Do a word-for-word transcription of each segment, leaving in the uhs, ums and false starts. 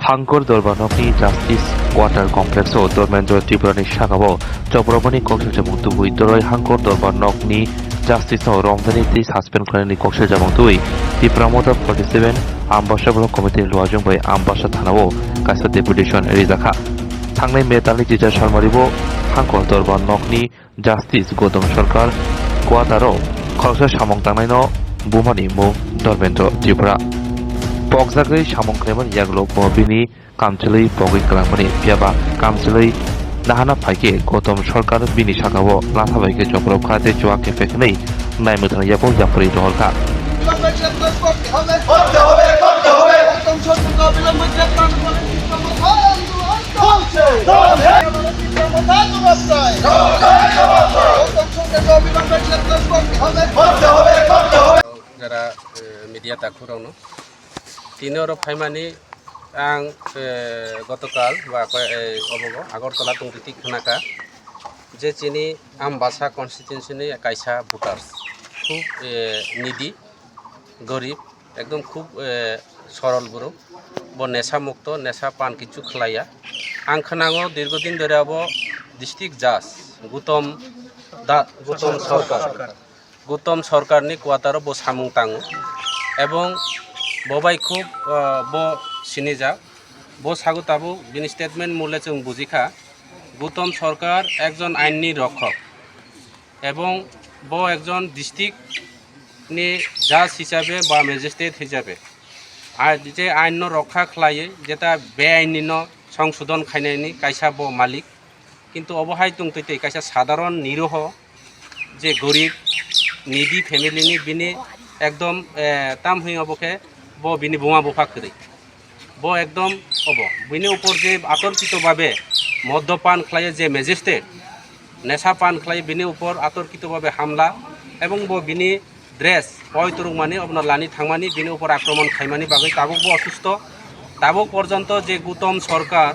Hangkor Dorbar Nokni Justice Quarter Complex-o Dharmendra Tripurani sakao chopropani kok sajamung tubui toroi Hangkor Dorbar Nokni Justice-no romjani tei suspend khlainani kok sajamung tubui Tipra Motha forty seven Ambasa Block Committee-ni luajwng bai Ambasa Thana-o kaisa deputation rijakha. Thangnai May talni chicha salmari-o Hangkor Dorbar Nokni Justice Gautam Sarkar quarter-o khoroksa samung tangnaino bumani mung Dharmendra Tripura. Pokjagwi samung khlaimani yagulo bo bini kamchwlwi pogwi kwlangmani, phiyaba kamchwlwi nahana phaikhe Gautam Sarkar bini sakao latha bai khe chopropkha tei chuak khe pekhnwi naimwthang yaphang yapri rohorkha. অবিলম্বে গ্রেপ্তার করতে হবে। করতে হবে, করতে হবে। গৌতম সরকারকে অবিলম্বে গ্রেপ্তার করে তীব্র মথা আন্দোলন চলছে। চলছে। তীব্র মথা জবাব চাই। জবাব চাই, জবাব চাই। গৌতম সরকারকে অবিলম্বে গ্রেপ্তার করতে হবে। করতে হবে, করতে হবে। যারা, এ, মিডিয়া তাখুরানো, tini oro phaimani ang, e, gotokal ba ko-, e, obogo Agartala tongtwtwi khwnakha je chini Ambasa constituency-ni kaisa voters khub, e, needy, gorib, ekdom khub, e, sorol borok. Bo nesa mukto, nesa pan kichu khlaiya. Ang khwnango dirgodin dhore abo district judge Gautam da, Gautam Sarkar. Gautam Sarkarni quarter-o bo samung tango. Ebong bo bai khub, ah, bo sinijak. Bo sago tabuk bini statement mole chwng bujikha. Gautam Sarkar ekjon ainni rokhok. Ebong bo ekjon district ni judge hisabe ba magistrate hisabe, a, je ainno rokha khlaiwi, jeta beainni no songsodon khainani kaisa bo malik. Kintu obo hai tongtwi tei kaisa sadharon niroho je gorib needy family ni bini ekdom, eh, tam hwnwi obo khe bo bini buma bupha kwrwi. Bo ekdom obo. Bini upor je atorkito babe moddopan khlaiyo je magistrate, nesha pan khlaiyo bini upor atorkito babe hamla, ebong bo bini dress poi turukmani, obono lani thangmani, bini upor akromon khaimani bagwi tabuk bo osusto. Tabuk porjonto je Gautam Sarkar,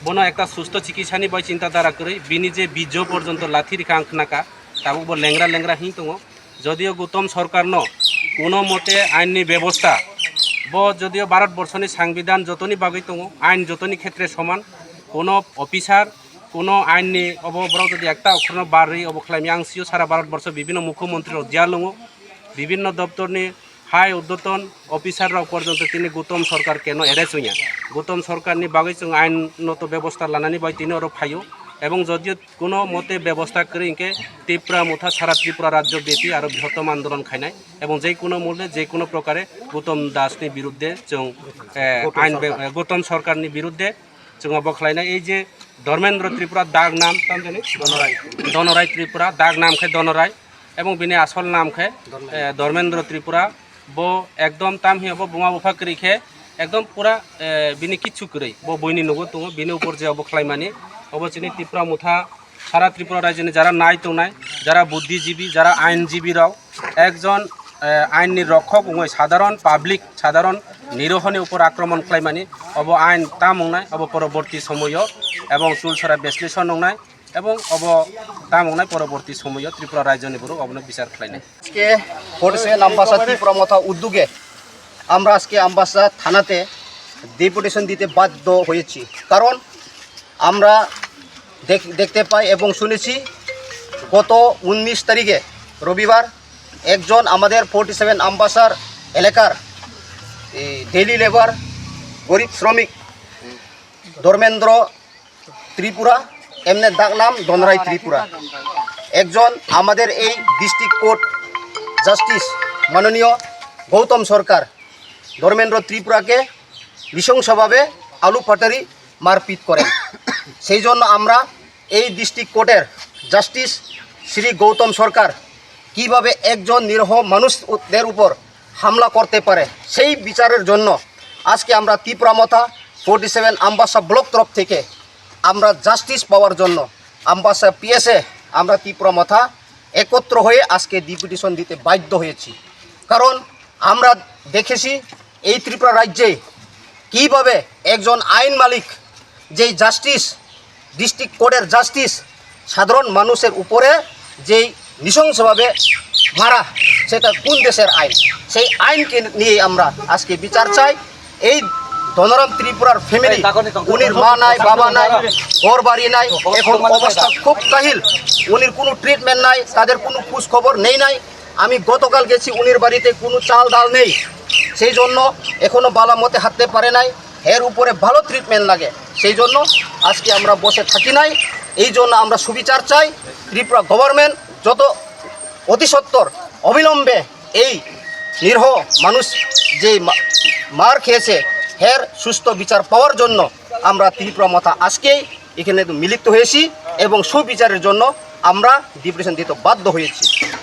bono ekta susto chikitsani bai chinta dhara kwrwi, bini je bijjo porjonto lathi rikha ang khnakha, tabuk bo lengra lengra hing tongo. Jodio Gautam Sarkarno kuno mote ainni bebosta, bo jodio Bharat Borshoni Sangbidan jotoni bagwi tongo, ain jotoni khetre soman, kuno officer, kuno ainni obo borok jodi ekta okhorno barwi obo khlaimya ang sio sara Bharat Borsho bibhinno mukhyamantri rok jia lungo, bibhinno doptorni hai urdhwton officer rok porjonto tini Gautam Sarkar keno arrest wngya. Gautam Sarkarni bagwi chwng ain noto bebosta lanani bai tini oro phaio, ebong jodio kuno mote bebosta kwrwi hinkhe Tipra Motha sara Tripura rajyo byapi aro brihottom andolon khainai, ebong je kuno mulye je kuno prokare Gautam Dasni biruddhe chwng, eh, ain be-, eh, Gautam Sarkarni biruddhe chwng obo khlainai. Ei je Dharmendra Tripura, dak nam tamjani Donorai. Donorai Tripura, dak nam khe Donorai, ebong bini asol nam khe, eh, Dharmendra Tripura. Bo ekdom tam hiya bo buma bupha kwrwi khe ekdom pura, eh, bini kichu kwrwi. Bo buini nugo tongo, bini upor je obo khlaimani. Obo chini Tipra Motha sara Tripura rajyoni jara nai tongnai, jara buddhijibi, jara ainjibi rok, ekjon, eh, ainni rokhok wngwi sadharon public, sadharon nirohoni upor akromon khlaimani, obo ain tam wngnai, obo poroborti somoyo ebong chulsora besleshon wngnai, ebong obo tam wngnai poroborti somoyo Tripura rajyoni borok obono bichar khlainai. আজকে forty seven Ambassa ত্রিপুরা মথা উদ্যোগে আমরা আজকে আম্বাসা থানাতে ডেপুটেশন দিতে বাধ্য হয়েছি, কারণ আমরা দেখ-, দেখতে পাই এবং শুনেছি গত উনিশ তারিখে রবিবার একজন আমাদের ফর্টি সেভেন আম্বাসার এলাকার এই ডেইলি লেবার, গরিব শ্রমিক ধর্মেন্দ্র ত্রিপুরা, এমনি ডাক নাম দনরাই ত্রিপুরা, একজন আমাদের এই ডিস্ট্রিক্ট কোর্ট জাস্টিস মাননীয় গৌতম সরকার ধর্মেন্দ্র ত্রিপুরাকে নৃশংসভাবে আলু পাটারি মারপিট করেন। সেই জন্য আমরা এই ডিস্ট্রিক্ট কোর্টের জাস্টিস শ্রী গৌতম সরকার কিভাবে একজন নিরীহ মানুষদের উপর হামলা করতে পারে, সেই বিচারের জন্য আজকে আমরা ত্রিপুরা মথা ফর্টি সেভেন আম্বাসা ব্লক তরফ থেকে আমরা জাস্টিস পাওয়ার জন্য আম্বাসা পিএসএ আমরা ত্রিপুরা মথা একত্র হয়ে আজকে ডেপুটেশন দিতে বাধ্য হয়েছি। কারণ আমরা দেখেছি এই ত্রিপুরা রাজ্যে কিভাবে একজন আইন মালিক, যেই জাস্টিস, ডিস্ট্রিক্ট কোর্টের জাস্টিস সাধারণ মানুষের উপরে যেই নৃশংসভাবে মারা, সেটা কোন দেশের আইন? সেই আইনকে নিয়ে আমরা আজকে বিচার চাই। এই ধনরাম ত্রিপুরার ফ্যামিলি, উনির মা নাই, বাবা নাই, ঘর বাড়ি নাই, এখন অবস্থা খুব কাহিল। উনির কোনো ট্রিটমেন্ট নাই, তাদের কোনো খোঁজ খবর নেই নাই। আমি গতকাল গেছি উনির বাড়িতে, কোনো চাল ডাল নেই, সেই জন্য এখনো বালা মতে হাঁটতে পারে নাই। এর উপরে ভালো ট্রিটমেন্ট লাগে, সেই জন্য আজকে আমরা বসে থাকি নাই। এই জন্য আমরা সুবিচার চাই। ত্রিপুরা গভর্নমেন্ট যত অতি সত্বর অবিলম্বে এই নিরীহ মানুষ যে মা-, মার খেয়েছে, এর সুস্থ বিচার পাওয়ার জন্য আমরা ত্রিপুরা মথা আজকেই এখানে মিলিত হয়েছি এবং সুবিচারের জন্য আমরা ডেপুটেশন দিতে বাধ্য হয়েছি।